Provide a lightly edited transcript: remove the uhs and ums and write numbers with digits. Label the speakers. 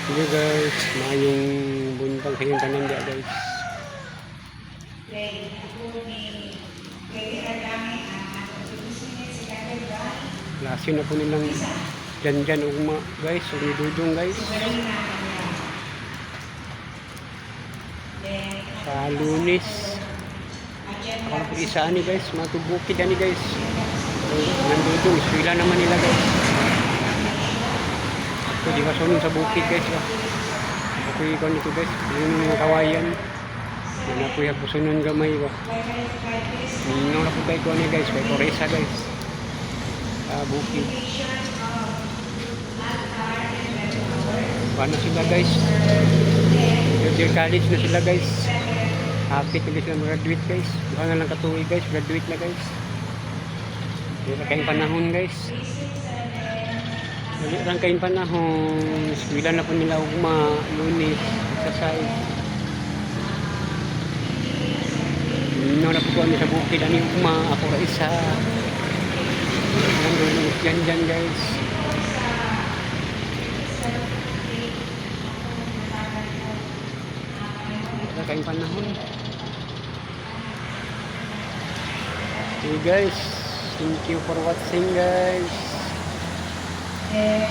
Speaker 1: Hello guys, maayong buntag sa inyong tanan diha, guys.
Speaker 2: Play. Ako ni kay kami ang atong si Kathy.
Speaker 1: Klase na po nilang dyan dyan ugma, guys, ug ni Dudong, guys.
Speaker 2: Si Marina kanya. Then,
Speaker 1: Sa Lunes.
Speaker 2: Agenda.
Speaker 1: Ako na po isa ani, guys, mga bukid ani, guys. So, nandudong, eskwela naman nila, guys. So, di ba sunod sa bukid, guys ba? Ako ikaw nito, guys, yung mga kawayan. Yan ako yung pusunon gamay ba. Mingaw na po kayo ko ani, guys, kay Koresa, guys. Sa bukid. Paano sila, guys? Third year college na sila, guys. Happy to sila graduate, guys. Baka na lang katuig, guys, graduate na, guys. Dili ra kayong panahon, guys. Dili lang kayong panahon. Eskwela na po nila ugma, Lunes, exercise. Mingaw na po ko ano sa bukid ani ugma, ako ra isa. Nandun yan dyan, guys. Wala kayong panahon. Okay guys, thank you for watching, guys.
Speaker 2: Eh,